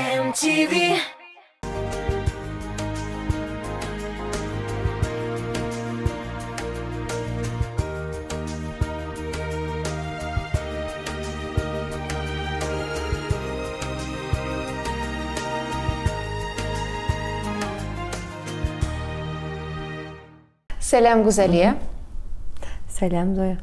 MTV. Сәлам, Гүзәлия. Сәлам, Зоя.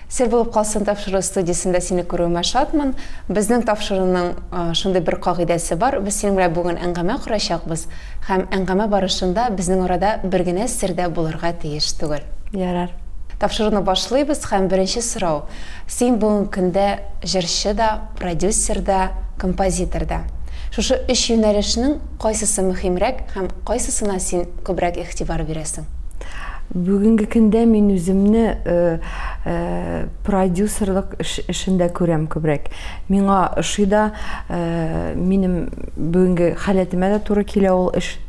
Сер булып калсын тапшыру студиясендә сине күрүемә шатмын. Безнең тапшыруның шундый бер кагыйдәсе бар. Без синең белән бүген әңгәмә корачакбыз һәм әңгәмә барышында безнең арада бер генә сер дә булырга тиеш түгел. Ярар. Тапшыруны башлыйбыз һәм беренче сорау. Син бүгенге көндә җырчы да, продюсер да, композитор да. Шушы өч юнәлешнең кайсысы мөһимрәк һәм кайсысына син күбрәк игътибар бирәсең? Бүгенге көндә мин үземне продюсерлык эшендә күрәм күбрәк. Миңа ошый да, минем бүгенге халәтемә дә туры килә ул эш.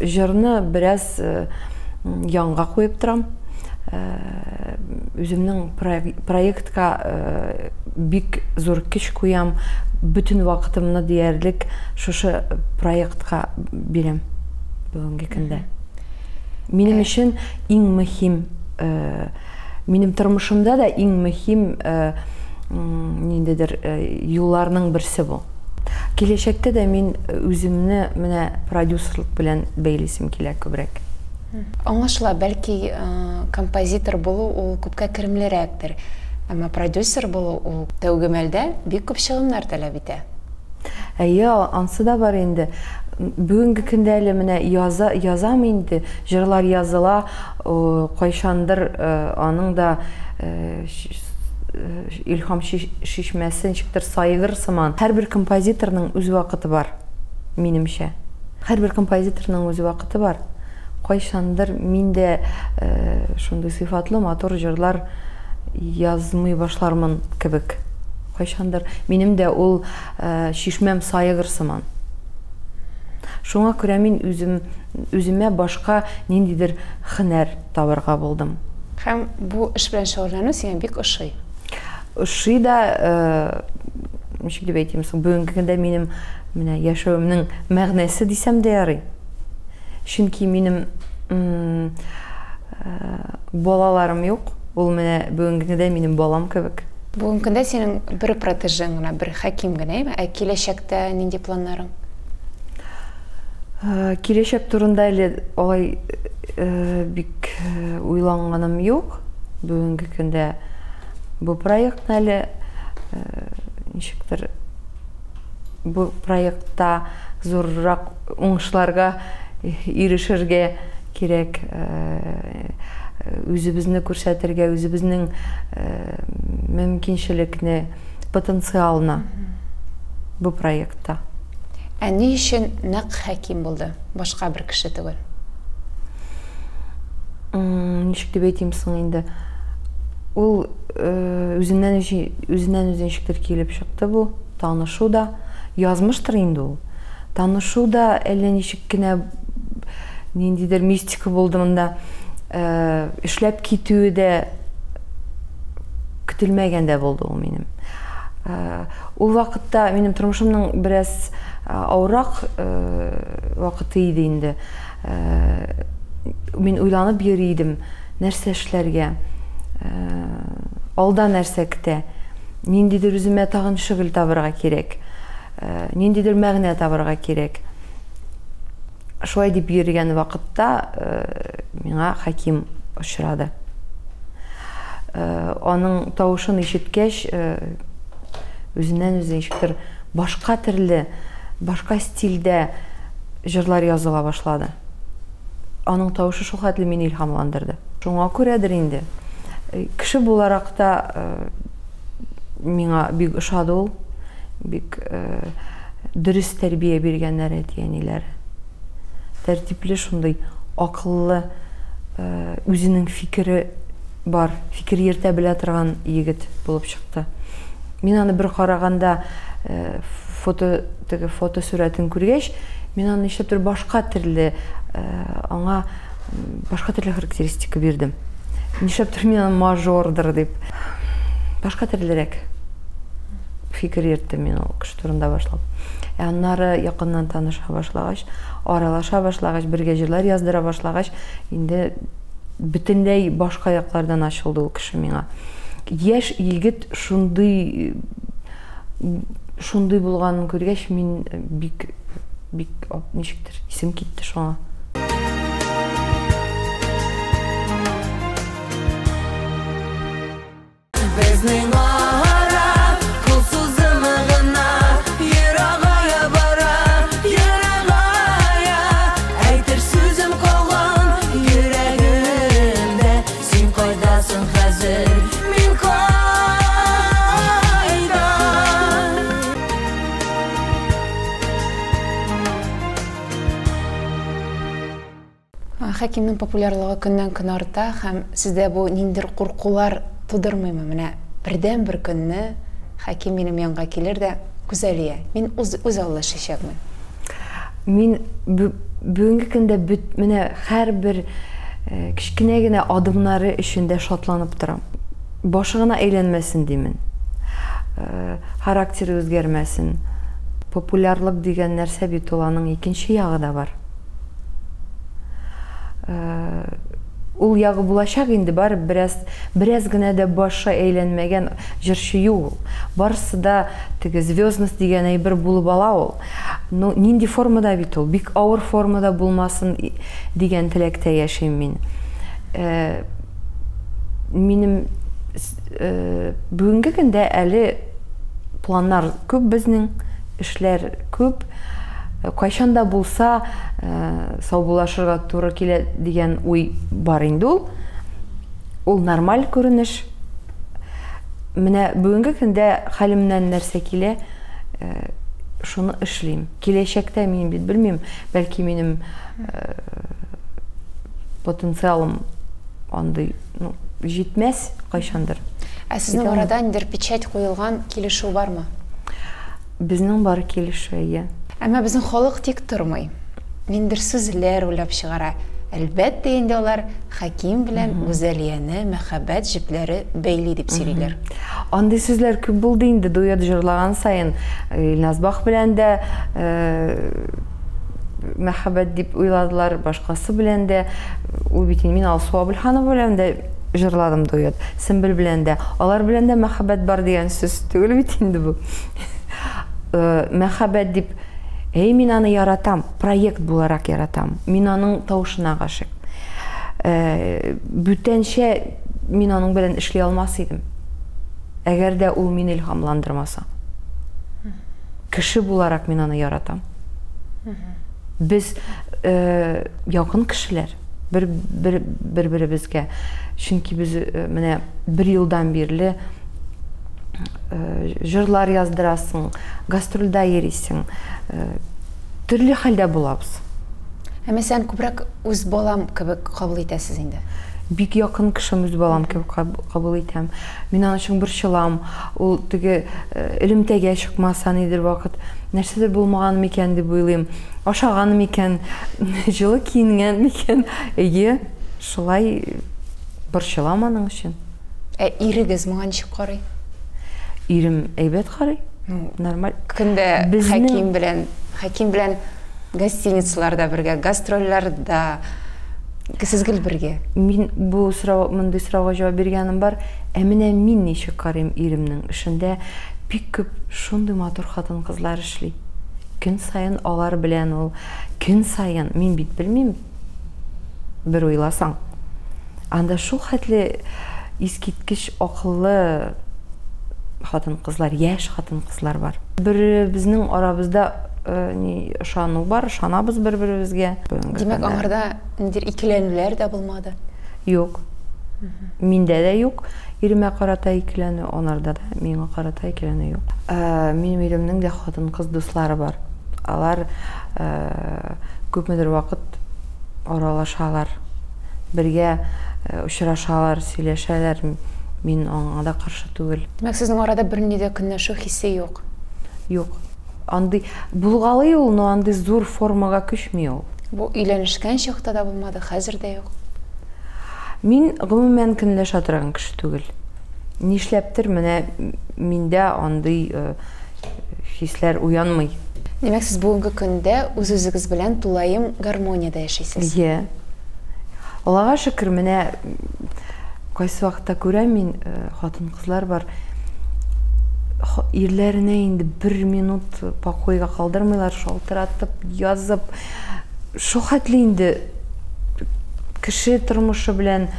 Җырны бераз янга куеп торам. Үземнең проектка бик зур көч куям, бөтен вакытымны диярлек шушы проектка бирәм бүгенге көндә. Минем өчен иң мөһим, минем тормышымда да иң мөһим ниндидер юлларның берсе бу. Киләчәктә дә мин үземне менә продюсерлык белән бәйлисем килә күбрәк. Аңлашыла, бәлки композитор булу ул күпкә керемлерәктер, әмма продюсер булу ул тәүге мәлдә бик күп чыгымнар таләп итә. Әйе, ансы да бар инде. Бүгенге көндә әле менә яза, язам инде, җырлар языла, кайчандыр аның да илһам чишмәсе ничектер саегыр сыман. Һәрбер композиторның үз вакыты бар, минемчә. Һәрбер композиторның үз вакыты бар. Кайчандыр мин дә шундый сыйфатлы матур җырлар язмый башлармын кебек. Кайчандыр минем дә ул чишмәм саегыр сыман. Шуңа күрә мин үзем үземә башка ниндидер һөнәр табарга булдым. Һәм бу эш белән шөгыльләнү сиңа бик ошый. Ошый да, ничек дип әйтим соң, бүгенге көндә минем менә яшәвемнең мәгънәсе дисәм дә ярый. Чөнки минем балаларым юк. Ул менә бүгенге көндә минем балам кебек. Бүгенге көндә синең бер протежең генә, бер Хәким генә, әйме? Ә киләчәктә нинди планнарың? Киләчәк турында әле алай бик уйланганым юк. Бүгенге көндә бу проектны әле ничектер бу проектта зуррак уңышларга ирешергә кирәк, үзебезне күрсәтергә, үзебезнең мөмкинчелекне, потенциалны бу проектта. Ә ни өчен нәкъ Хәким булды, башка бер кеше түгел? Ничек дип әйтим соң инде? Ул үзеннән үзеннән үзе ничектер килеп чыкты бу танышу да, язмыштыр инде ул. Танышу да әллә ничек кенә ниндидер мистика булды монда. Эшләп китүе дә көтелмәгәндә булды ул минем. Ул вакытта минем тормышымның бераз авыррак вакыты иде инде. Мин уйланып йөри идем, нәрсә эшләргә, алда нәрсә көтә, ниндидер үземә тагын шөгыль табырга кирәк, ниндидер мәгънә табырга кирәк. Шулай дип йөргән вакытта миңа Хәким очрады. Аның тавышын ишеткәч, үзеннән үзе ничектер башка төрле, башка стильдә җырлар языла башлады. Аның тавышы шул хәтле мине илһамландырды. Шуңа күрәдер инде. Кеше буларак та миңа бик ошады ул. Бик дөрес тәрбия биргәннәр әти-әниләре. Тәртипле шундый, акыллы, үзенең фикере бар, фикер йөртә белә торган егет булып чыкты. Мин аны бер караганда фото теге фото сурәтен күргәч, мин аны нишләптер башка төрле аңа башка төрле характеристика бирдем. Нишләптер мин аны мажордыр дип. Башка төрлерәк. фикер йөрттем мин ул кеше турында башлап. Ә аннары якыннан таныша башлагач, аралаша башлагач, бергә җырлар яздыра башлагач, инде бөтенләй башка яклардан ачылды ул кеше миңа. Яшь егет шундый шундый булганын күргәч, мин бик бик ничектер исем китте шуңа. Безнең ара кул сузымы гына ерагая бара, ерагая. Әйтер сүзем калган йөрәгемдә. Син кайдасың хәзер, мин кайда? Хәкимнең популярлыгы көннән-көн арта, һәм сездә бу ниндидер куркулар тудырмыймы? Менә бердән-бер көнне Хәким минем янга килер дә, Гүзәлия, мин үз үз аллы эшләячәкмен. Мин бүгенге көндә бөт менә һәрбер кечкенә генә адымнары өчен дә шатланып торам. Башы гына әйләнмәсен димен. Характеры үзгәрмәсен. Популярлык дигән нәрсә бит ул, аның икенче ягы да бар. Ул ягы булачак инде, бар бераз, бераз генә дә башы әйләнмәгән җырчы юк ул. Барысы да теге звездность дигән әйбер булып ала ул. Ну, нинди формада бит ул, бик авыр формада булмасын дигән теләктә яшим мин. Минем бүгенге көндә әле планнар күп безнең, эшләр күп. Кайчан да булса саубуллашырга туры килә дигән уй бар инде ул. Ул нормаль күренеш. Менә бүгенге көндә хәлемнән нәрсә килә, шуны эшлим. Киләчәктә мин бит белмим, бәлки минем потенциалым андый, ну, җитмәс кайчандыр. Ә сезнең арада ниндидер печать куелган килешү бармы? Безнең бар килешү, әйе. Әмма безнең халык тик тормый. Ниндидер сүзләр уйлап чыгара. Әлбәттә инде алар Хәким белән Гүзәлияне мәхәббәт җепләре бәйли дип сөйлиләр. Андый сүзләр күп булды инде, дуэт җырлаган саен. Илназ Бах белән дә мәхәббәт дип уйладылар, башкасы белән дә. Ул бит инде мин Алсу Абелханова белән дә җырладым дуэт, Сөмбел белән дә. Алар белән дә мәхәббәт бар дигән сүз түгел бит инде бу. Мәхәббәт дип, әй, мин аны яратам, проект буларак яратам. Мин аның тавышына гашыйк. Бүтәнчә мин аның белән эшли алмас идем. Әгәр дә ул мине илһамландырмаса. Кеше буларак мин аны яратам. Без якын кешеләр бер бер бер-беребезгә. Чөнки без менә бер елдан бирле җырлар яздырасың, гастрольдә йөрисең. Төрле хәлдә булабыз. Ә мәсәлән, күбрәк үз балам кебек кабул итәсез инде? Бик якын кешем, үз балам кебек кабул итәм. Мин аның өчен борчылам. Ул теге элемтәгә чыкмаса нидер вакыт, нәрсәдер булмаган микән дип уйлыйм. Ашаган микән, җылы киенгән микән? Әйе, шулай борчылам аның өчен. Ә ирегез моңа ничек карый? Ирем әйбәт карый. Ну, нормаль. Көндә Безнең... Хәким белән, Хәким белән гостиницаларда бергә, гастрольләрдә сез гел бергә. Мин бу сорау, мондый сорауга җавап биргәнем бар. Ә менә мин ничек карыйм иремнең эшендә бик күп шундый матур хатын-кызлар эшли. Көн саен алар белән ул, көн саен, мин бит белмим, бер уйласаң. Анда шул хәтле искиткеч акыллы хатын-кызлар, яшь хатын-кызлар бар. Беребезнең арабызда ни ышану бар, ышанабыз бер-беребезгә. Димәк, аңарда ниндидер икеләнүләр дә булмады? Юк. Миндә дә юк. Иремә карата икеләнү, анарда да миңа карата икеләнү юк. Минем иремнең дә хатын-кыз дуслары бар. Алар күпмедер вакыт аралашалар, бергә очрашалар, сөйләшәләр. Мин аңа да каршы түгел. Димәк, сезнең арада бернинди дә көнләшү хисе юк? Юк. Андый булгалый ул, но андый зур формага күчми ул. Бу өйләнешкән чакта да булмады, хәзер дә юк. Мин гомумән көнләшә торган кеше түгел. Нишләптер менә миндә андый хисләр уянмый. Димәк, сез бүгенге көндә үз-үзегез белән тулаем гармониядә яшисез? Ие. Аллага шөкер, менә кайсы вакытта күрәм мин, хатын-кызлар бар, ирләренә инде бер минут покойга калдырмыйлар, шалтыратып, язып, шул хәтле инде кеше тормышы белән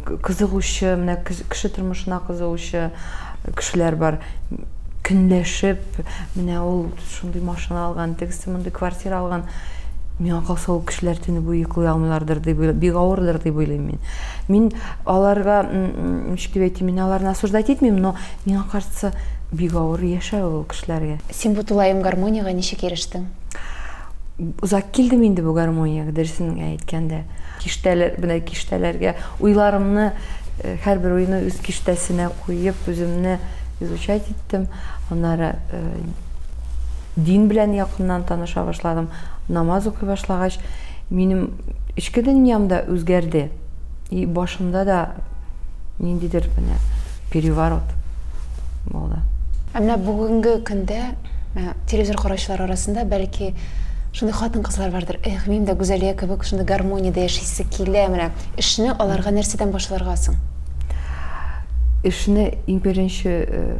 кызыгучы, менә кеше тормышына кызыгучы кешеләр бар. Көнләшеп, менә ул шундый машина алган, тегесе мондый квартира алган. Миңа калса, ул кешеләр төне буе йоклый алмыйлардыр дип уйлыйм, бик авырдыр дип уйлыйм мин. Мин аларга, ничек дип әйтим, мин аларны осуждать итмим, но миңа кажется, бик авыр яшәү ул кешеләргә. Син бу тулаем гармониягә ничек ирештең? Озак килдем инде бу гармониягә, дөресен әйткәндә. Киштәләр, менә киштәләргә уйларымны, һәрбер уйны үз киштәсенә куеп, үземне изучать иттем. Аннары дин белән якыннан таныша башладым. Намаз укый башлагач, минем эчке дөньям да үзгәрде. И башымда да ниндидер менә переворот булды. Ә менә бүгенге көндә телевизор караучылар арасында бәлки шундый хатын-кызлар бардыр. Эх, минем дә Гүзәлия кебек шундый гармониядә яшисе килә. Менә эшне аларга нәрсәдән башларга соң? Эшне иң беренче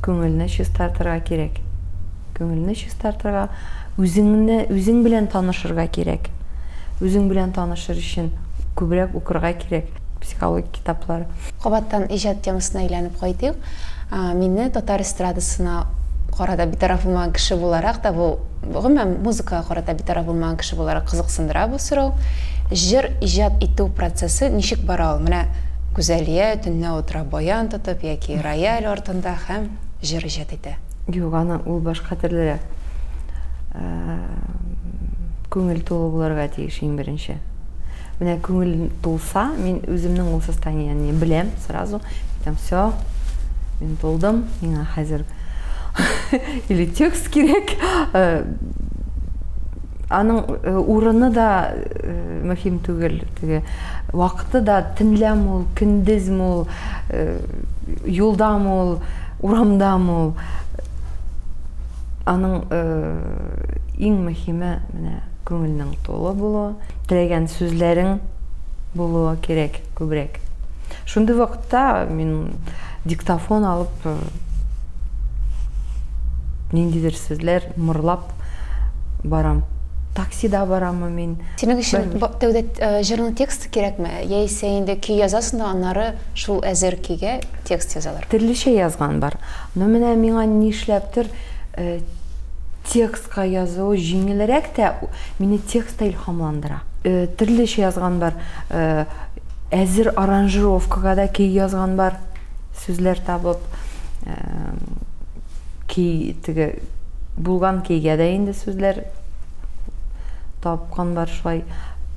күңелне чистартырга кирәк. Күңелне чистартырга, үзеңне, үзең белән танышырга кирәк. Үзең белән танышыр өчен күбрәк укырга кирәк, психологик китаплар. Кабаттан иҗат темасына әйләнеп кайтыйк. Мине татар эстрадасына карата битараф булмаган кеше буларак та бу, гомумән, музыкага карата битараф булмаган кеше буларак кызыксындыра бу сорау. Җыр иҗат итү процессы ничек бара ул? Менә Гүзәлия төнлә утыра баян тотып яки рояль артында һәм җыр иҗат итә. Юк, аны ул башка төрлерәк. Күңел тулы булырга тиеш иң беренче. Менә күңел тулса, мин үземнең ул состояниене беләм сразу. Әйтәм, все, мин тулдым, миңа хәзер или текст кирәк. Аның урыны да мөһим түгел, теге вакыты да, төнләме ул, көндезме ул, юлдамы ул, урамдамы ул. Аның иң мөһиме менә күңелнең тулы булуы, теләгән сүзләрең булуы кирәк күбрәк. Шундый вакытта мин диктофон алып ниндидер сүзләр мырлап барам. Таксида бараммы мин? Синең өчен тәүдә җырның тексты кирәкме? Яисә инде көй язасың да, аннары шул әзер көйгә текст язалар? Төрлечә язган бар. Но менә миңа нишләптер текстка язуы җиңелрәк тә, мине текст та илһамландыра. Төрлечә язган бар. Әзер аранжировкага да көй язган бар. Сүзләр табып, көй теге булган көйгә дә инде сүзләр тапкан бар шулай.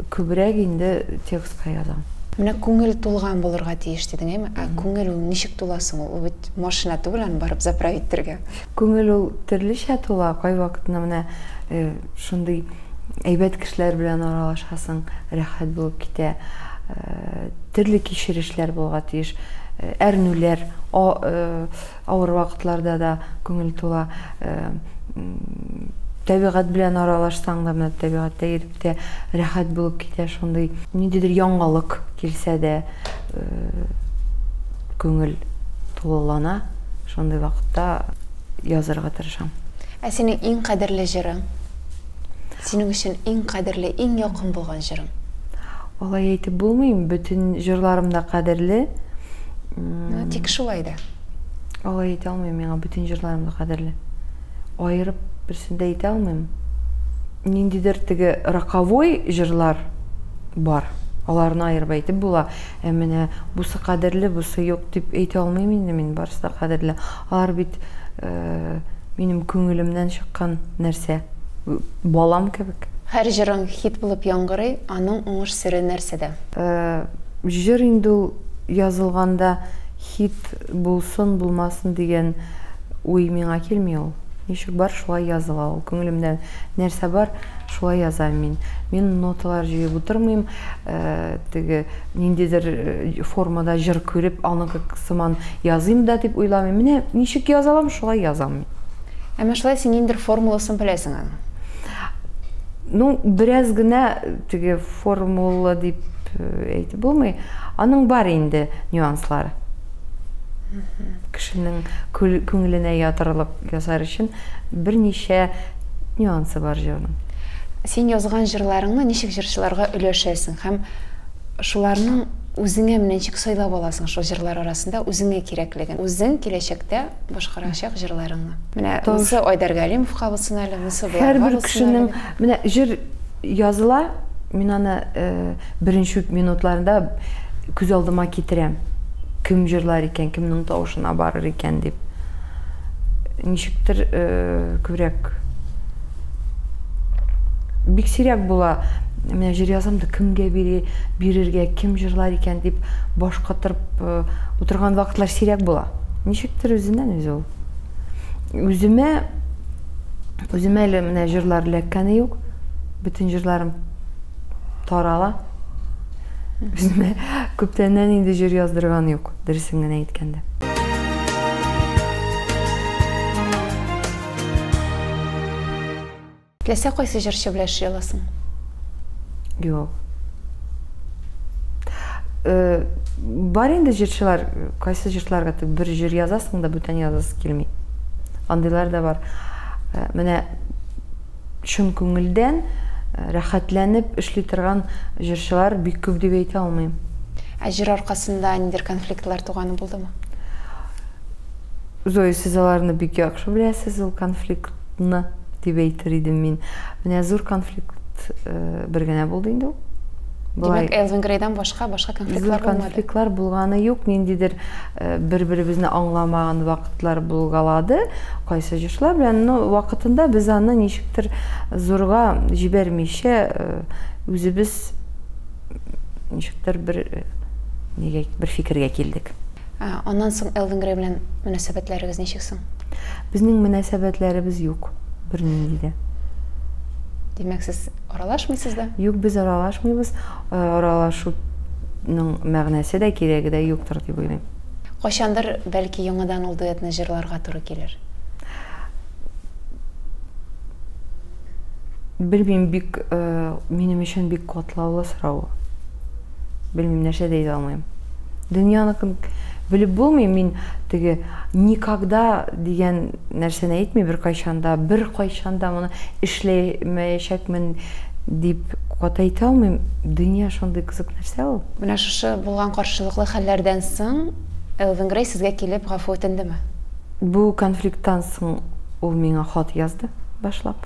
Күбрәк инде текстка язам. Менә күңел тулган булырга тиеш дидең, әйме? Ә күңел ул ничек тула соң ул? Ул бит машина түгел, аны барып заправить итәргә. Күңел ул төрлечә тула. Кайвакытны менә шундый әйбәт кешеләр белән аралашасың, рәхәт булып китә. Төрле кичерешләр булырга тиеш. Әрнүләр, авыр вакытларда да күңел тула. Табигать белән аралашсаң да, менә табигатьтә йөреп тә рәхәт булып китә шундый. Ниндидер яңалык килсә дә, күңел тулылана. Шундый вакытта язарга тырышам. Ә синең иң кадерле җырың? Синең өчен иң кадерле, иң якын булган җырың? Алай әйтеп булмый, бөтен җырларым да кадерле. Ну, тик шулай да. Алай әйтә алмыйм, миңа бөтен җырларым да кадерле. Аерып берсен дә әйтә алмыйм. Ниндидер теге роковой җырлар бар. Аларны аерып әйтеп була. Ә менә бусы кадерле, бусы юк дип әйтә алмыйм инде мин, барысы да кадерле. Алар бит минем күңелемнән чыккан нәрсә. Балам кебек. Һәр җырың хит булып яңгырый, аның уңыш сере нәрсәдә? Җыр инде ул язылганда хит булсын, булмасын дигән уй миңа килми ул. Ничек бар, шулай языла ул. Күңелемдә нәрсә бар, шулай язам мин. Мин ноталар җыеп утырмыйм, теге ниндидер формада җыр күреп, аныкы сыман языйм да дип уйламыйм. Менә ничек яза алам, шулай язам мин. Әмма шулай син ниндидер формуласын беләсең аның. Ну, бераз генә теге формула дип әйтеп булмый. Аның бар инде нюанслары. Кешенең күңеленә ятырлык ясар өчен берничә нюансы бар җырның. Син язган җырларыңны ничек җырчыларга өләшәсең һәм шуларның үзеңә менә ничек сайлап аласың шул җырлар арасында үзеңә кирәклеген, үзең киләчәктә башкарачак җырларыңны. Менә монысы Айдар Галимовка булсын әле, монысы боларга Һәрбер кешенең менә җыр языла, мин аны беренче үк минутларында күз алдыма китерәм. Кем җырлар икән, кемнең тавышына барыр икән дип. Ничектер күбрәк бик сирәк була. Менә җыр язам да кемгә бирергә, кем җырлар икән дип баш катырып утырган вакытлар сирәк була. Ничектер үзеннән үзе ул. Үземә үземә әле менә җырлар эләккәне юк. Бөтен җырларым тарала. Үземә күптәннән инде җыр яздырган юк, дөресен генә әйткәндә. Теләсә кайсы җырчы белән эшли аласың? Юк. Бар инде җырчылар, кайсы җырчыларга ты бер җыр язасың да бүтән язасы килми. Андыйлар да бар. Менә чын күңелдән рәхәтләнеп эшли торган җырчылар бик күп дип әйтә алмыйм. Ә җыр аркасында ниндидер конфликтлар туганы булдымы? Зоя, сез аларны бик яхшы беләсез, ул конфликтны, дип әйтер идем мин. Менә зур конфликт бер генә булды инде ул. Димәк, Элвин Грейдан башка башка конфликтлар булмады. Конфликтлар булганы юк, ниндидер бер-беребезне аңламаган вакытлар булгалады. Кайсы җырчылар белән, но вакытында без аны ничектер зурга җибәрмичә үзебез ничектер бер нигә бер фикергә килдек. Аннан соң Элвин Грей белән мөнәсәбәтләрегез ничек соң? Безнең мөнәсәбәтләребез юк, бернинди дә. Димәк, сез аралашмыйсыз да? Юк, без аралашмыйбыз. Аралашуның мәгънәсе дә, кирәге дә юктыр дип уйлыйм. Кайчандыр, бәлки, яңадан ул дуэтны җырларга туры килер. Белмим, бик минем өчен бик катлаулы сорау. Белмим, нәрсә дә әйтә алмыйм. Дөньяныкын белеп булмый, мин теге никогда дигән нәрсәне әйтмим беркайчан да, беркайчан да моны эшләмәячәкмен дип каты әйтә алмыйм. Дөнья шундый кызык нәрсә ул. Менә шушы булган каршылыклы хәлләрдән соң Элвин Грей сезгә килеп гафу үтендеме? Бу конфликттан соң ул миңа хат язды башлап.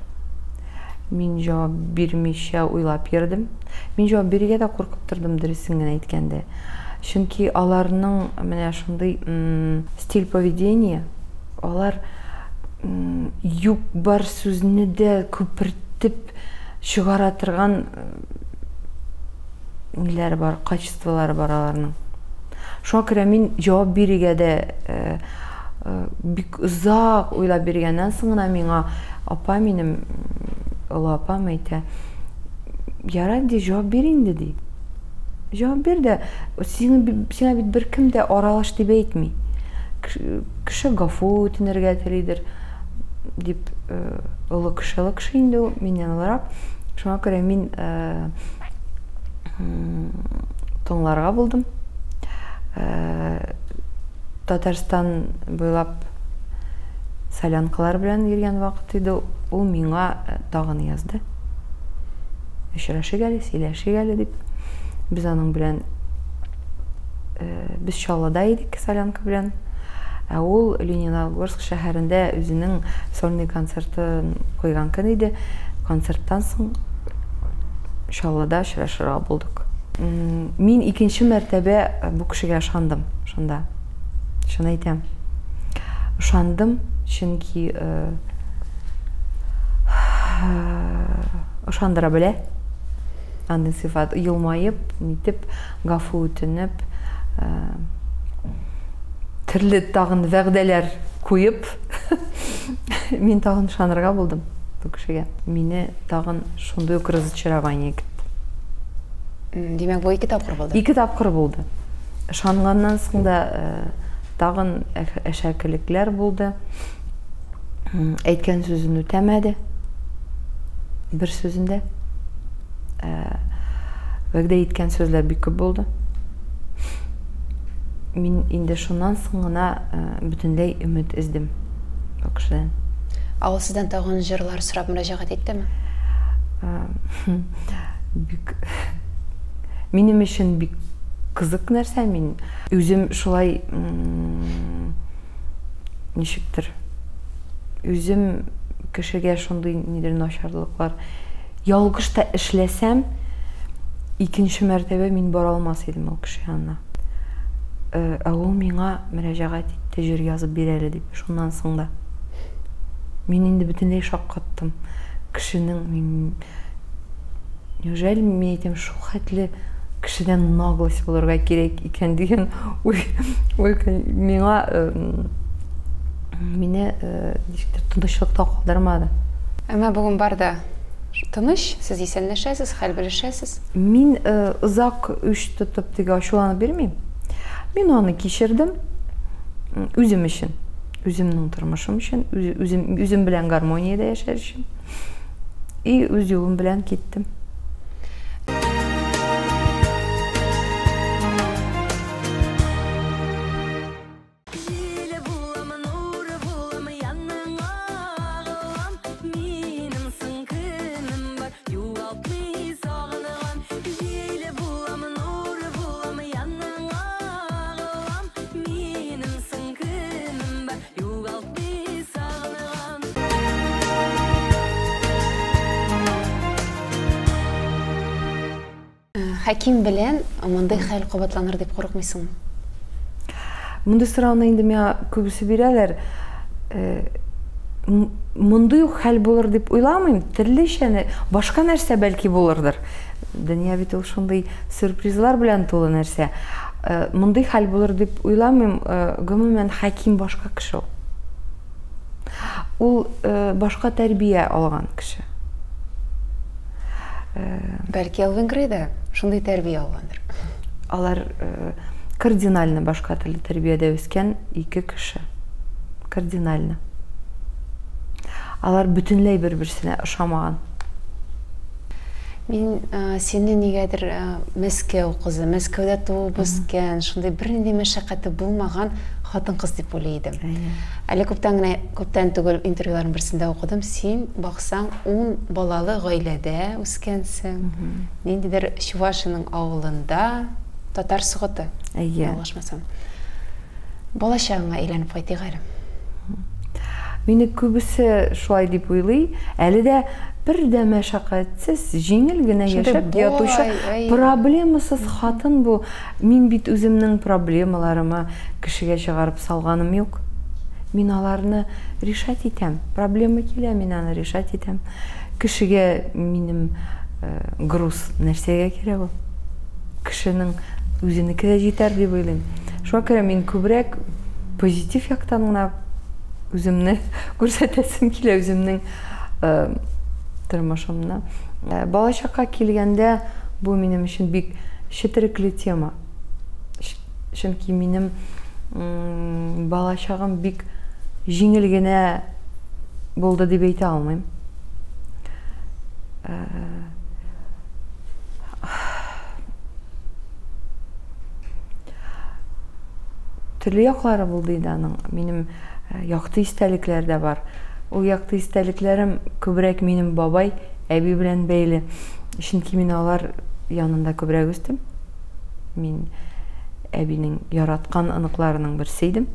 Мин җавап бирмичә уйлап йөрдем. Мин җавап бирергә дә куркып тордым, дөресен генә әйткәндә. Чөнки аларның менә шундый стиль поведения, алар юк бар сүзне дә күпертеп чыгара торган ниләре бар, качестволары бар аларның. Шуңа күрә мин җавап бирергә дә бик озак уйлап биргәннән соң гына миңа апа минем, олы апам әйтә, ярар ди, җавап бир инде ди. Җавап бир дә, сиңа бит беркем дә аралаш дип әйтми. Кеше гафу үтенергә телидер дип, олы кеше, олы кеше инде ул, миннән олырак. Шуңа күрә мин тыңларга булдым. Татарстан буйлап солянкалар белән йөргән вакыт иде, ул миңа тагын язды. Очрашыйк әле, сөйләшик әле дип. Без аның белән без Чаллыда идек солянка белән. Ә ул Лениногорск шәһәрендә үзенең сольный концертын куйган көн иде. Концерттан соң Чаллыда очрашырга булдык. Мин икенче мәртәбә бу кешегә ышандым шунда. Шуны әйтәм. Ышандым, чөнки ышандыра белә. Андый сыйфат елмаеп, нитеп, гафу үтенеп, төрле тагын вәгъдәләр куеп, мин тагын ышанырга булдым бу кешегә. Мине тагын шундый ук разочарование көтте. Димәк, бу ике тапкыр булды. Ике тапкыр булды. Ышанганнан соң да тагын әшәкелекләр булды. Әйткән сүзен үтәмәде. Бер сүзендә. Вәгъдә иткән сүзләр бик күп булды. Мин инде шуннан соң гына бөтенләй өмет өздем бу кешедән. Ә ул сездән тагын җырлар сорап мөрәҗәгать иттеме? Бик минем өчен бик кызык нәрсә. Мин үзем шулай ничектер үзем кешегә шундый нидер начарлыклар ялгыш та эшләсәм, икенче мәртәбә мин бара алмас идем ул кеше янына. Ә ул миңа мөрәҗәгать итте, җыр язып бир әле дип. Шуннан соң да. Мин инде бөтенләй шаккаттым. Кешенең мин неужели мин әйтәм, шул хәтле кешедән наглость булырга кирәк икән дигән уй, уй миңа мине ничектер тынычлыкта калдырмады. Әмма бүген бар да тыныч, сез исәнләшәсез, хәл белешәсез. Мин озак үч тотып теге ачуланып йөрмим. Мин аны кичердем үзем өчен, үземнең тормышым өчен, үзем, үзем белән гармониядә яшәр өчен. И үз юлым белән киттем. Хәким белән мондый хәл кабатланыр дип курыкмыйсыңмы? Мондый сорауны инде миңа күбесе бирәләр. Мондый ук хәл булыр дип уйламыйм. Төрлечә, башка нәрсә бәлки булырдыр. Дөнья бит ул шундый сюрпризлар белән тулы нәрсә. Мондый хәл булыр дип уйламыйм. Гомумән, Хәким башка кеше ул. Ул башка тәрбия алган кеше. Бәлки Элвин Грей да шундый тәрбия алгандыр. Алар кардинально башка төрле тәрбиядә үскән ике кеше. Кардинально. Алар бөтенләй бер-берсенә ошамаган. Мин сине нигәдер Мәскәү кызы, Мәскәүдә туып үскән, шундый бернинди мәшәкате булмаган хатын-кыз дип уйлый идем. Әле күптән генә, күптән түгел интервьюларның берсендә укыдым, син баксаң, ун балалы гаиләдә үскәнсең. Ниндидер Чувашиянең авылында, Татар Согыты, ялгышмасам. Балачагыңа әйләнеп кайтыйк әле. Мине күбесе шулай дип уйлый. Әле дә бер дә мәшәкатьсез, җиңел генә яшәп ятучы проблемасыз хатын бу. Мин бит үземнең проблемаларымы кешегә чыгарып салганым юк. Мин аларны решать итәм. Проблема килә, мин аны решать итәм. Кешегә минем груз нәрсәгә кирәк ул? Кешенең үзенеке дә җитәр дип уйлыйм. Шуңа күрә мин күбрәк позитив яктан гына үземне күрсәтәсем килә, үземнең тормышымны. Балачакка килгәндә, бу минем өчен бик четерекле тема. Чөнки минем балачагым бик җиңел генә булды дип әйтә алмыйм. Төрле яклары булды инде аның. Минем якты истәлекләр дә бар. Ул якты истәлекләрем күбрәк минем бабай, әби белән бәйле. Чөнки мин алар янында күбрәк үстем. Мин әбинең яраткан оныкларының берсе идем.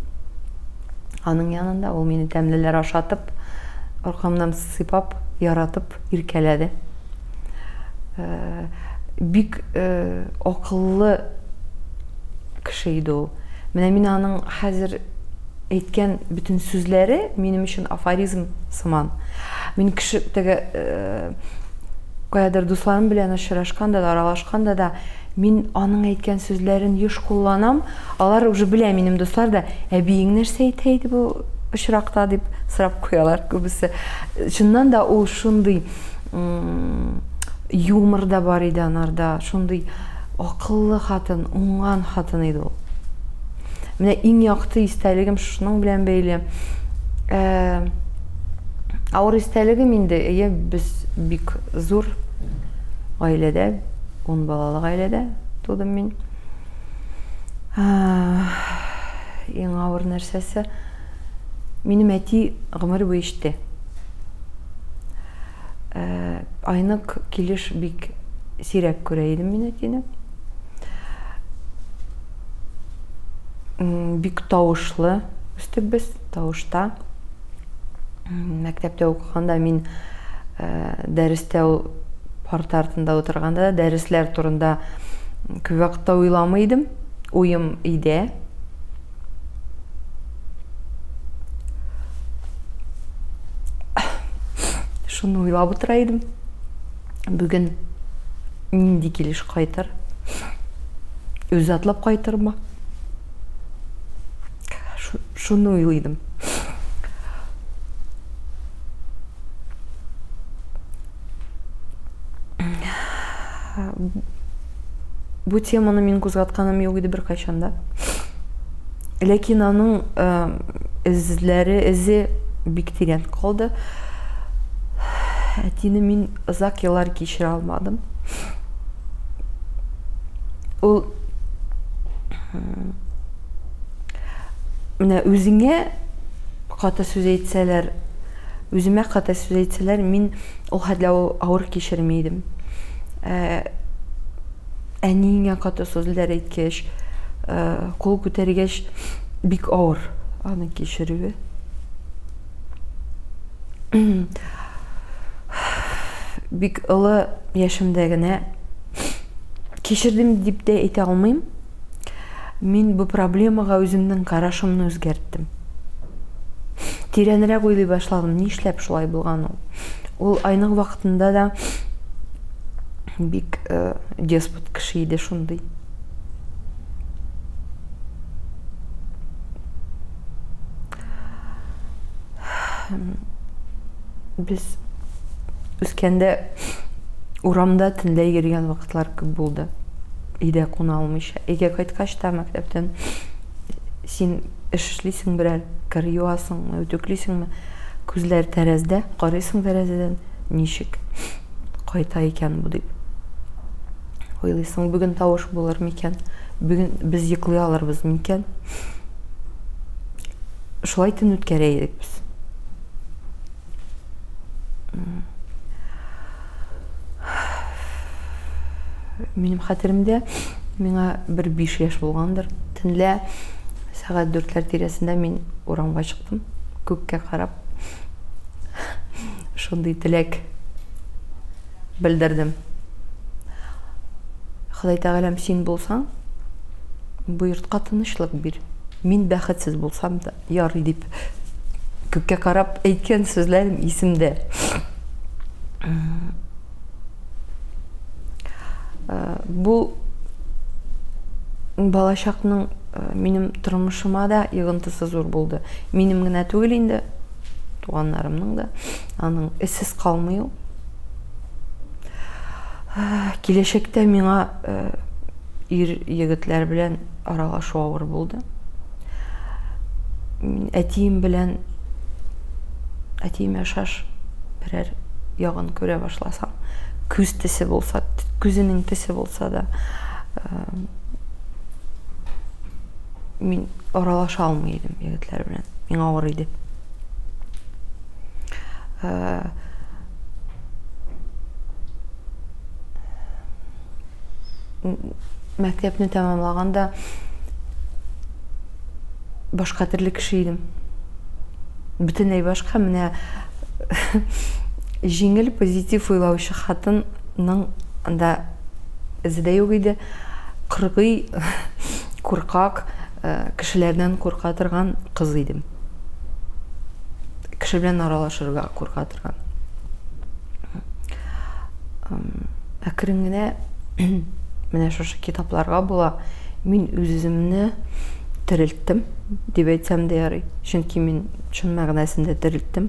Аның янында ул мине тәмлеләр ашатып, аркамнан сыйпап, яратып иркәләде. Бик акыллы кеше иде ул. Менә мин аның хәзер әйткән бөтен сүзләре минем өчен афоризм сыман. Мин кеше теге каядыр дусларым белән очрашканда да, аралашканда да мин аның әйткән сүзләрен еш кулланам. Алар уже белә, минем дуслар да, әбиең нәрсә әйтә иде бу очракта дип сорап куялар күбесе. Чыннан да ул шундый юмор да бар иде анарда, шундый акыллы хатын, уңган хатын иде ул. Менә иң якты истәлегем шуның белән бәйле. Авыр истәлегем инде, әйе, без бик зур гаиләдә, ун балалы гаиләдә тудым мин. Иң авыр нәрсәсе, минем әти гомер буе эчте. Айнык килеш бик сирәк күрә идем мин әтине. Бик тавышлы үстек без, тавышта. Мәктәптә укыганда мин дәрестә ул парта артында утырганда дәресләр турында күп вакытта уйламый идем. Уем өйдә. Шуны уйлап утыра идем. Бүген нинди килеш кайтыр? Үзе атлап кайтырмы? Шуны уйлый идем. Бу теманы мин кузгатканым юк иде беркайчан да. Ләкин аның эзләре, эзе бик тирән калды. Әтине мин озак еллар кичерә алмадым. Ул менә үзеңә каты сүз әйтсәләр, үземә каты сүз әйтсәләр, мин ул хәтле авыр кичерми идем. Ә, әниеңә каты сүзләр әйткәч, ә, кул күтәргәч, бик авыр аны кичерүе. Бик олы яшемдә генә кичердем дип тә әйтә алмыйм. Мин бу проблемага үземнең карашымны үзгәрттем. Тирәнрәк уйлый башладым, нишләп шулай булган ул. Ул айның вакытында да бик э, деспот кеше иде шундый. Без үскәндә урамда төнлә йөргән вакытлар күп булды. Өйдә куна алмыйча. Өйгә кайткач та мәктәптән син эш эшлисең берәр, кер юасыңмы, үтүклисеңме, күзләр тәрәздә, карыйсың тәрәзәдән, ничек кайта икән бу дип. Уйлыйсың, бүген тавыш булыр микән? Бүген без йоклый алырбыз микән? Шулай төн үткәрә идек без. Минем хәтеремдә, миңа бер 5 яшь булгандыр. Төнлә сәгать дүртләр тирәсендә мин урамга чыктым, күккә карап. Шундый теләк белдердем. Ходай Тәгаләм, син булсаң, бу йортка тынычлык бир. Мин бәхетсез булсам да, ярый дип күккә карап әйткән сүзләрем исемдә. Бу балачакның минем тормышыма да йогынтысы зур булды. Минем генә түгел инде, туганнарымның да. Аның эзсез калмый ул. Киләчәктә миңа ир егетләр белән аралашу авыр булды. Мин әтием белән әтиемә шаш берәр ягын күрә башласам, күз тесе булса, күзенең тесе булса да, мин аралаша алмый идем егетләр белән. Миңа авыр иде. Мәктәпне тәмамлаганда башка төрле кеше идем. Бөтенләй башка, менә җиңел позитив уйлаучы хатынның анда эзе дә юк иде. Кыргый, куркак, э, кешеләрдән курка торган кыз идем. Кеше белән аралашырга курка торган. Әкрен генә менә шушы китапларга була мин үз-үземне терелттем дип әйтсәм дә ярый. Чөнки мин чын мәгънәсендә терелттем,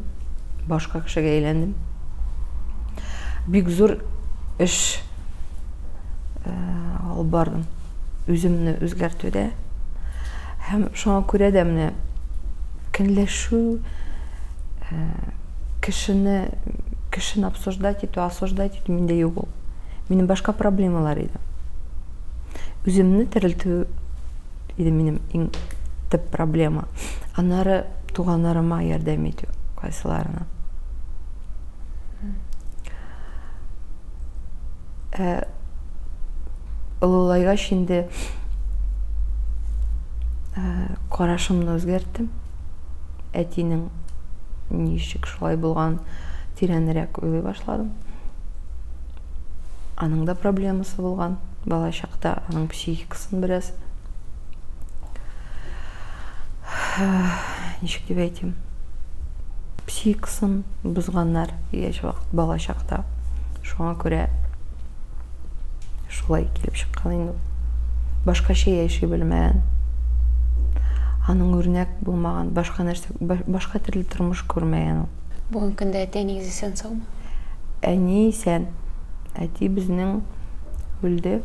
башка кешегә әйләндем. Бик зур эш э, алып бардым үземне үзгәртүдә. Һәм шуңа күрә дә менә көнләшү, э, Кешене, кешене обсуждать итү, осуждать итү миндә юк ул. Минем башка проблемалар иде. Үземне терелтү иде минем иң төп проблема. Аннары туганнарыма ярдәм итү кайсыларына. Ә олылайгач инде карашымны үзгәрттем. Әтинең ничек шулай булган тирәнрәк уйлый башладым. Аның да проблемасы булган балачакта, аның психикасын бераз ничек дип әйтим, психикасын бозганнар яшь вакыт балачакта. Шуңа күрә шулай килеп чыккан инде. Башкача яши белмәгән. Аның үрнәк булмаган, башка нәрсә, башка төрле тормыш күрмәгән ул. Бүгенге көндә әти-әнигез исән-саумы? Әни исән. Әти безнең үлде.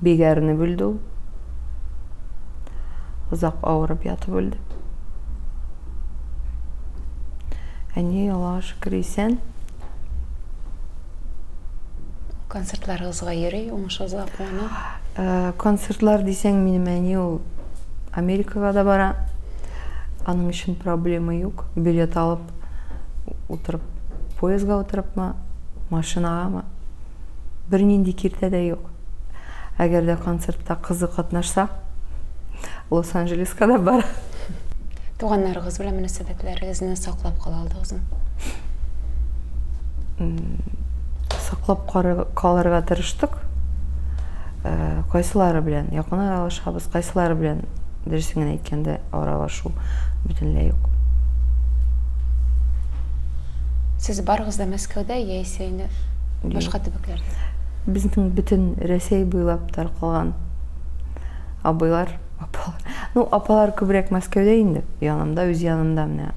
Бик әрнеп үлде ул. Озак авырып ятып үлде. Әни, Аллага шөкер, исән. Концертларыгызга йөри, уңышыгызга куана. Э, концертлар дисәң, минем әни ул Америкага да бара. Аның өчен проблема юк. Билет алып утырып, поездга утырыпмы, машинагамы, бернинди киртә дә юк. Әгәр дә концертта кызы катнашса, Лос-Анджелеска да бара. Туганнарыгыз белән мөнәсәбәтләрегезне саклап кала алдыгызмы? Саклап калырга тырыштык. Э, кайсылары белән якын аралашабыз, кайсылары белән, дөресен генә әйткәндә, аралашу бөтенләй юк. Сез барыгыз да Мәскәүдә яисә инде башка төбәкләрдә? Безнең бөтен Рәсәй буйлап таркалган абыйлар, апалар. Ну, апалар күбрәк Мәскәүдә инде. Янымда, үз янымда менә.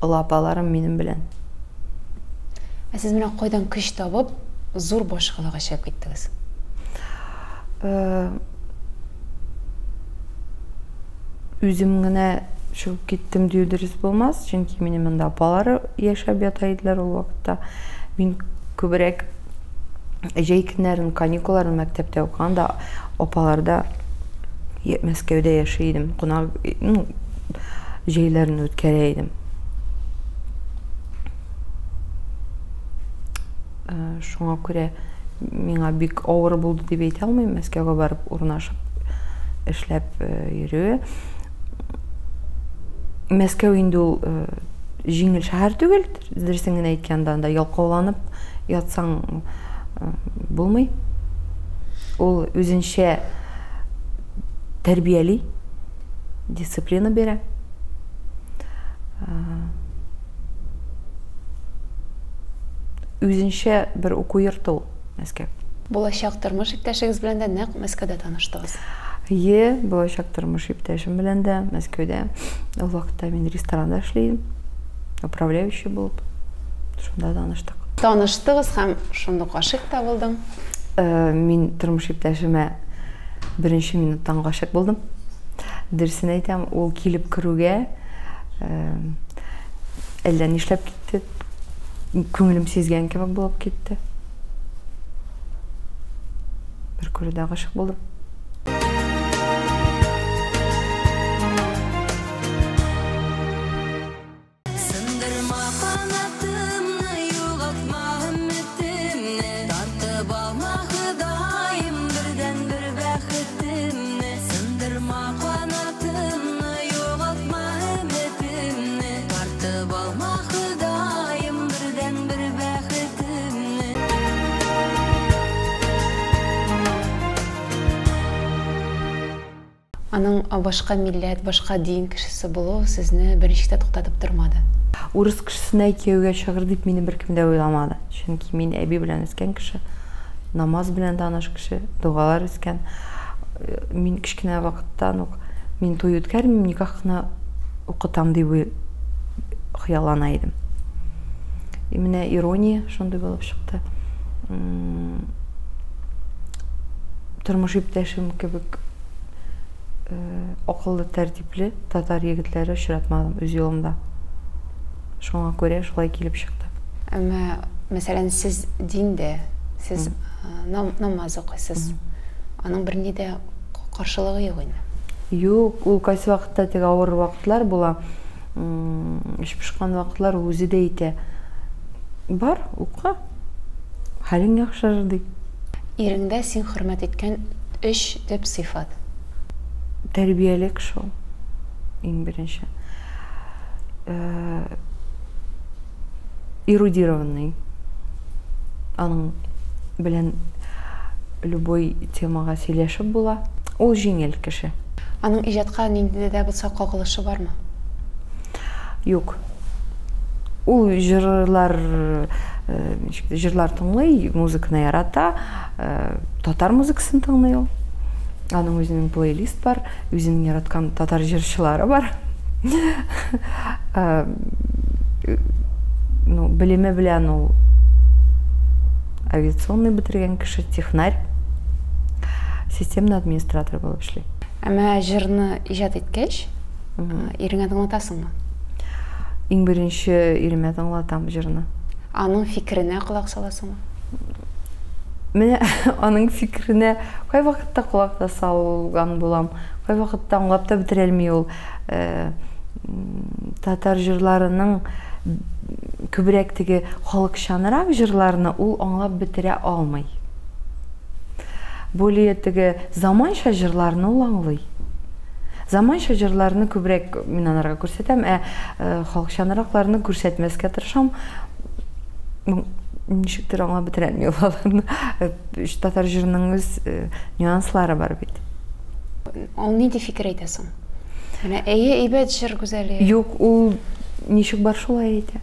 Олы апаларым минем белән. Ә сез менә кайдан көч табып, зур башкалага чыгып киттегез? Э, үзем генә чыгып киттем дию дөрес булмас, чөнки минем монда апалар яшәп ята иделәр ул вакытта. Мин күбрәк җәй көннәрен, каникулларын мәктәптә укыганда апаларда Мәскәүдә яши идем, кунак, ну, җәйләрен үткәрә идем. Э, шуңа күрә миңа бик авыр булды дип әйтә алмыйм, Мәскәүгә барып урнашып эшләп э, йөрүе. Мәскәү инде ул э, җиңел шәһәр түгел, дөресен генә әйткәндә, анда ялкауланып ятсаң булмый. Ул үзенчә тәрбияли, дисциплина бирә. Үзенчә бер уку йорты ул Мәскәү. Булачак тормыш иптәшегез белән дә нәкъ Мәскәүдә таныштыгыз. Е, булачак тормыш иптәшем белән дә Мәскәүдә. Ул вакытта мин ресторанда эшли идем, управляющий булып. Шунда таныштык. Таныштыгыз һәм шундук гашыйк та булдың. Э, мин тормыш иптәшемә беренче минуттан гашыйк булдым. Дөресен әйтәм, ул килеп керүгә э, әллә нишләп китте. Күңелем сизгән кебек булып китте. Бер күрүдә гашыйк булдым. Сындырма канатымны, югалтма өметемне, Тартып алма, Ходаем, бердәнбер бәхетемне. Сындырма канатымны, югалтма өметемне, Тартып алма, Ходаем, бердәнбер бәхетемне. Аның башка милләт, башка дин кешесе булуы сезне берничек тә туктатып тормады. Урыс кешесенә кияүгә чыгыр дип мине беркем дә уйламады. Чөнки мин әби белән үскән кеше, намаз белән таныш кеше, догалар үскән. Мин кечкенә вакыттан ук мин туй үткәрмим, никах кына укытам дип хыяллана идем. И менә ирония шундый булып чыкты. Тормыш иптәшем кебек акыллы, тәртипле татар егетләре очратмадым үз юлымда. Шуңа күрә шулай килеп чыкты. Әмма, мәсәлән, сез диндә, сез намаз укыйсыз. Аның берни дә каршылыгы юк инде. Юк, ул кайсы вакытта теге авыр вакытлар була. Эч пошкан вакытлар ул үзе дә әйтә. Бар, укы. Хәлең яхшырыр, ди. Иреңдә син хөрмәт иткән өч төп сыйфат. Тәрбияле кеше ул, иң беренче. Эрудированный. Аның белән любой темага сөйләшеп була. Ул җиңел кеше. Аның иҗатка нинди дә булса кагылышы бармы? Юк. Ул җырлар, ничек җырлар тыңлый, музыканы ярата, татар музыкасын тыңлый ул. Аның үзенең плейлист бар, үзенең яраткан татар җырчылары бар. Ну, белеме белән ул авиационный бетергән кеше, технарь, системный администратор булып эшли. Әмма җырны иҗат иткәч, иреңә тыңлатасыңмы? Иң беренче иремә тыңлатам җырны. Аның фикеренә колак саласыңмы? Менә аның фикеренә кайвакытта колак та салган булам, кайвакытта аңлап та бетерәлми ул. Татар җырларының күбрәк теге халыкчанрак җырларны ул аңлап бетерә алмый. Более теге заманча җырларны ул аңлый. Заманча җырларны күбрәк мин анарга күрсәтәм, ә халыкчанракларны күрсәтмәскә тырышам. Ничектер аңлап бетерә алмый ул аларны. Татар җырының үз нюанслары бар бит. Ул нинди фикер әйтә соң? Менә әйе, әйбәт җыр, Гүзәлия. Юк, ул ничек бар шулай әйтә.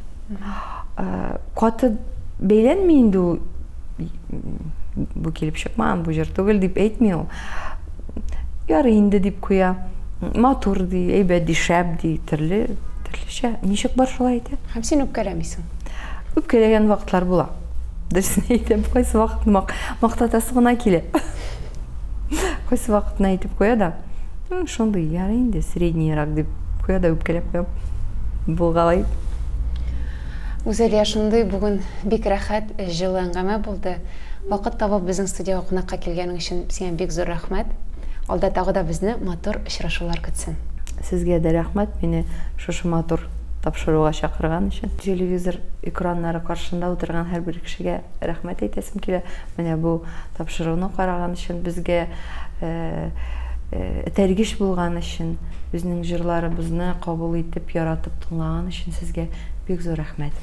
Каты бәйләнми инде ул. Бу килеп чыкмаган, бу җыр түгел дип әйтми ул. Ярый инде дип куя. Матур ди, әйбәт ди, шәп ди, төрле, төрлечә. Ничек бар шулай әйтә. Һәм син үпкәләмисең? Үпкәләгән вакытлар була. Дөресен әйтәм, кайсы вакыт мактатасы гына килә. Кайсы вакытны әйтеп куя да, шундый, ярый инде, среднийрак дип куя да үпкәләп куям. Булгалый. Гүзәлия, шундый бүген бик рәхәт, җылы әңгәмә булды. Вакыт табып безнең студиягә кунакка килгәнең өчен сиңа бик зур рәхмәт. Алда тагы да безне матур очрашулар көтсен. Сезгә дә рәхмәт, мине шушы матур тапшыруга чакырган өчен. Телевизор экраннары каршында утырган һәрбер кешегә рәхмәт әйтәсем килә. Менә бу тапшыруны караган өчен, безгә этәргеч булган өчен, безнең җырларыбызны кабул итеп, яратып тыңлаган өчен сезгә бик зур рәхмәт.